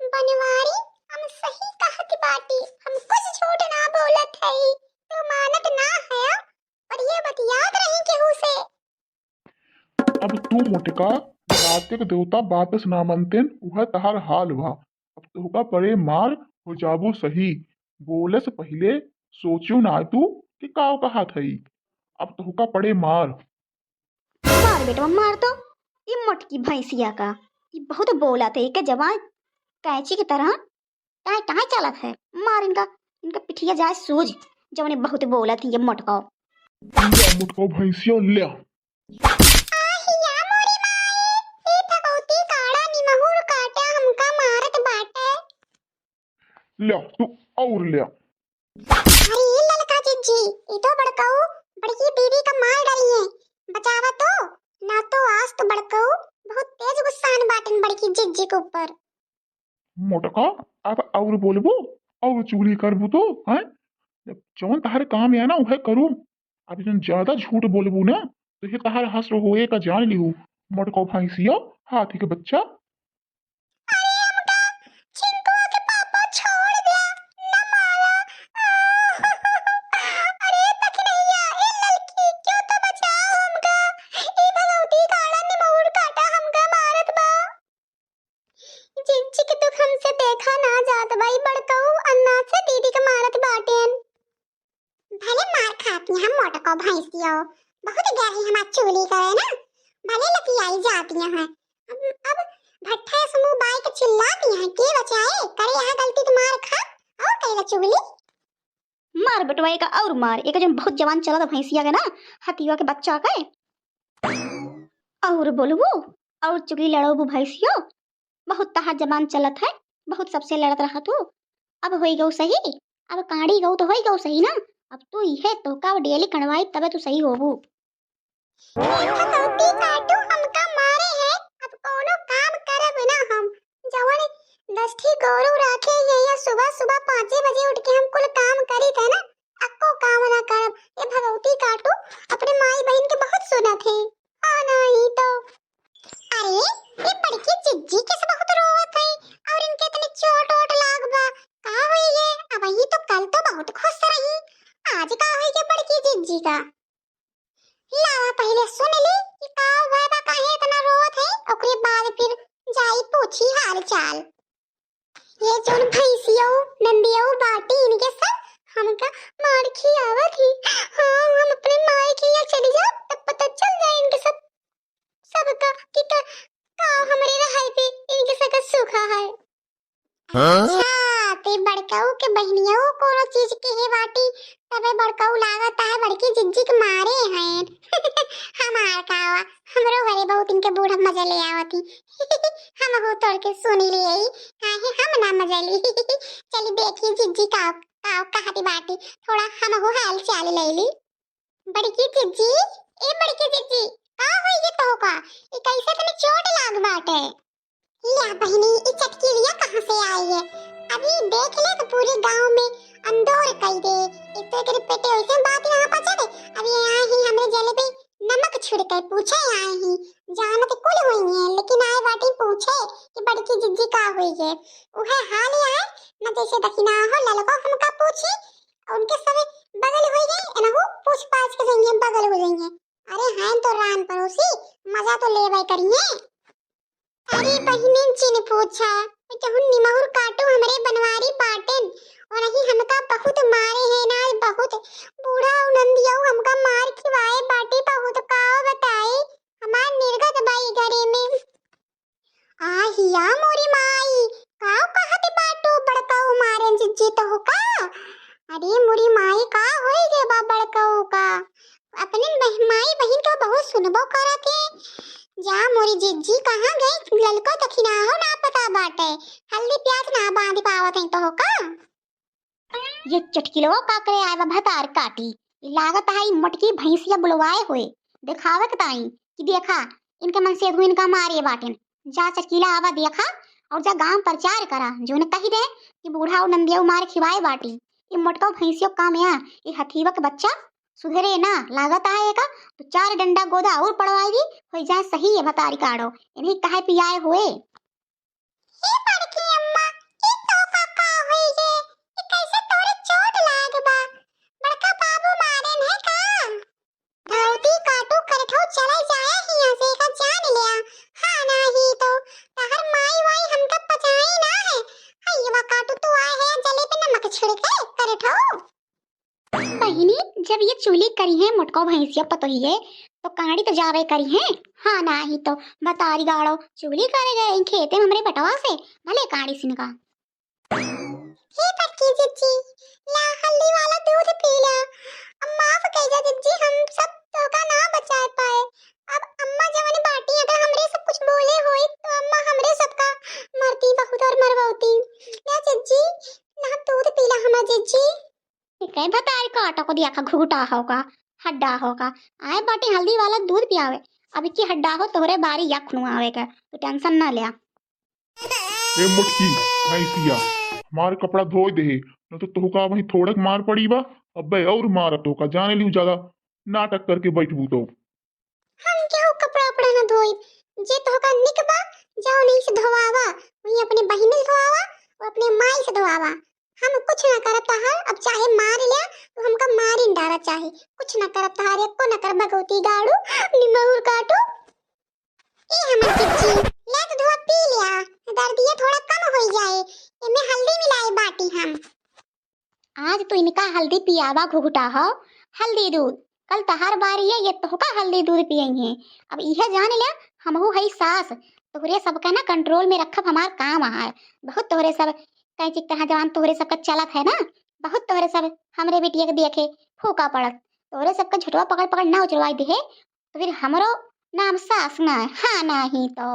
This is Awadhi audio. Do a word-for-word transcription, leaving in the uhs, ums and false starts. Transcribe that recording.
बनवारी, हम सही कहत बाटी, हम कुछ झूठ ना बोलत हई। तू मानत ना है, पर ये बतियात रही केहू से। अब तू मोटका, राते के देवता बात से ना मनतेन, उहे तहार हाल बा। अब तोहका पड़े मार, हो जाबू सही। बोले से पहिले सोचू ना तू कि का कहत हई। अब तोहका पड़े मार। मार बेटवा, मार तो। ई मोटकी भैंसिया का, ई बहुत बोलत है, एके जबान कैंची की तरह टाँय टाँय चलत है। मार इनका, इनका पिठिया जाए सूज, जवने बहुत बोलत है ये मोटका। ले मोटका भैंसिया ले। आहिया मोरी माई, ई भगौती काड़ा निमहुर काटा हमका मारत बाटे। ले तू और ले। अरे ललका जिज्जी, ई तो बड़कऊ बड़की दीदी का मार डाली है, बचावा तो, ना तो आज तो बड़कऊ बहुत तेज गुस्सान बाटन बड़की जिज्जी के ऊपर। मोटका, अब और बोलबू और चुगली करबू तो, हैं? जब जौन तहार काम है ना, उहे करू। अब जौन ज्यादा झूठ बोलबू ना, तो ये तहार हश्र होए का जान लिहू। मोटका भैंसिया, हाथी के बच्चा। अरे हमका चिंकुआ के पापा छोड़ दिया, न मारा। अरे तकनैया, ए ललकी, क्यों तो बचाओ हमका। ई भगौती काड़ा निमौर काटा हमका मारत बा। जिज्जी के दुख हमसे देखा ना जात बा, ई बड़कऊ अन्ना से दीदी के मारत बाटेन। भले मार खाती हम मोटको भैंसियो, बहुत गरही हमार चुगली करे ना, भले लतियाई जाती हैं। अब, अब भट्ठा से मुंह बाई के चिल्लाती हैं, के बचाए, करे यहाँ गलती तो मार खा, और करेला चुगली। मार बेटवा एका और मार, एका जौन बहुत जबान चलत भैंसिया के ना, हतिया के बच्चा के। और बोलबू, और चुगली लड़बू भैंसियो, बहुत तहार जबान चलत है, बहुत सबसे लड़त रहत हो। अब होई गऊ सही, अब कांडी गऊ तो होई गऊ सही ना, अब तू इहे तोहका अब डेली कड़वाई तबे तू सही होबू। भगौती काटू हमका मारे है, अब कोनो काम करब ना हम। जवन दस ठी गोरू राखे है या सुबह सुबह पाँचे बजे उठ के हम कुल काम करी थे ना, अक्को काम ना करब। ये भगौती काटू अपने माई बहिन के बहुत सुनत है। हाँ नहीं तो। अरे, ये बड़की जिज्जी कैसे बहुत रोवत है और इनके इतनी चोट वोट लाग बा? का होई है? अब ये तो कल तो बहुत खुश रही, आज का होई है बड़की जिज्जी का? लावा पहिले सुन ली कि का हुआ बा, काहे इतना रोवत है, ओकरे बाद फिर जाई पूछी हाल चाल। ये जौन भैंसियो, नंदियो बाटी, इनके सब हमका मार खियावत ही। हाँ, हम अपने माई के यहाँ चली जाब, तब पता चल जाए इनके सब, सबका कि का, का हमरे रहाई पे इनके सबका सूखा है। हाँ? अच्छा, ते बड़कऊ के बहिनियो कोनो चीज के हे बाटी, तबे बड़कऊ लागत है बड़की जिज्जी के मारे हैं। हमार का हुआ, हमरो घरे बहुत इनके बूढ़ा मजा ले आवत ही। हम हो तोड़ के सुनी ले आई, काहे हम ना मजा ली। चली देखी जिज्जी का, का कहती बाटी, थोड़ा हम हो हाल चाल ले ली। बड़की जिज्जी, ए बड़की जिज्जी, का होई गे तोहका? ई कैसे तनी चोट लाग बाटे? या बहिनी, ई चटकिलिया कहाँ से आई है? अभी देख ले तो पूरे गांव में अंदोर कई दे। एक तो एकरे पेटे वैसे बात ना पचा दे, अभी आए ही हमरे जले पे नमक छिड़के पूछे आए ही। जानत कुल हुई है, लेकिन आए बाटी पूछे कि बड़की जिज्जी का हुई है। उहे हाल ही आए, न जैसे दखिना हो ललको हमका पूछी, और उनके सब बगल हो गए, एनहु पूछ पाछ के जाइए, बगल हो जाइए। अरे हैं तो रान पड़ोसी, मजा तो लेवे करिए। अरे बहिनी जिन पूछा, जहुन निमहुर काटू हमरे बनवारी बाटेन, और नहीं हमका बहुत मारे हैं ना, बहुत बूढ़ा और नंदिया हमका मार खिवाए बाटे बहुत, का बताई, हमार निर्गत बाई घरे में। आहिया मोरी माई, का कहत बाटू बड़कऊ मारेन जिज्जी तोहका? अरे मोरी माई, का होई गे बा बड़कऊ का? अपने बह-, माई बहिन के बहुत सुनबो करत है। जा मोरी जिज्जी, कहाँ गई? ललको तो खिनाहो ना पता बाटे। हल्दी प्याज ना बांध पावत है तोहका। ये चटकिलवा का करे आए बा भतार काटी। ई लागत है ई मोटकी भैंसिया बुलवाए होए, देखावे के ताई कि देखा इनके मन से इनका मारे बाटेन। जा चटकिला आवा देखा और जा गांव प्रचार करा, जो उन्हें कही दे कि बूढ़ा और नंदिया मार खिवाए बाटी। ई मोटका भैंसियो काम या, ई हथीवा के बच्चा सुधरे ना, लागत है एका तो चार डंडा गोदा और पड़वाई दी, होई जाए सही है भतारी काड़ो, इन्हीं कहे पियाए होए। हे बड़की अम्मा, तो बहिनी, जब ये चुगली करिहैं मोटको भैंसिया पतोहिए, तो कांड़ी तो जावे करिहैं। हाँ, नाही तो बतारी गाड़ो, चुगली करे गए खेते में हमरे बटवा से, भले कांड़ी सिनका। हे बड़की जिज्जी, ला हल्दी वाला दूध पी ला। अब माफ कइ जा जिज्जी, हम सब तोहका ना बचाए पाए। अब अम्मा जवन बाटी, अगर हमरे सब कुछ बोले होई, तो अम्मा हमरे सबका मरती बहुत और मरवौती। ला जिज्जी, ला दूध पी ला हमार जिज्जी। ठीक है, बताई काटा को दिया का घुघुटा होगा, हड्डा होगा। आए बाटी हल्दी वाला दूध पियावे। अब की हड्डा हो तोहरे बारी यखनु आवे के, तू tension ना लिया। ए मोटकी भैंसिया, हमार कपड़ा धोए दे, न तो तोहका वहीं थोड़क मार पड़ी बा, अबे और मार तोहका, जाने लियो ज्यादा नाटक करके बैठबू तो। हम केहू कपड़ा उपड़ा न धोई, जे तोहका निक बा, जाओ नहीं से धोवावा, वहीं अपने बहिन से धोवावा और अपने माई से धोवावा। हम कुछ ना करब तहार, अब चाहे मार लिया, तू हमका मारी न डारा चाहे, कुछ ना करब तहार, एको ना करब भगवती गाड़ू, निमौर काटू। ए हमर चिच्ची, ले तो धोआ पी लिया, दर्दिया थोड़ा कम होई जाए, एमे हल्दी मिलाए बाटी हम। आज तू इनका हल्दी पियावा घुघुटा हो, हल्दी दूध, कल तहार बारी है, ये तोहका हल्दी दूध पियइहें। अब इहे जान ले, हमहू हई सास, तोहरे सबका ना control में रखब हमार काम है। बहुत तोहरे सब कैंची के तरह जवान तोहरे सबका चलत है ना, बहुत तोहरे सब हमरे बिटिया के देखे फूका पड़त। तोहरे सबका झुटवा पकड़ पकड़ ना उचरवाई दिहे, तो फिर हमरो नाम सास ना है, हाँ नाही तो।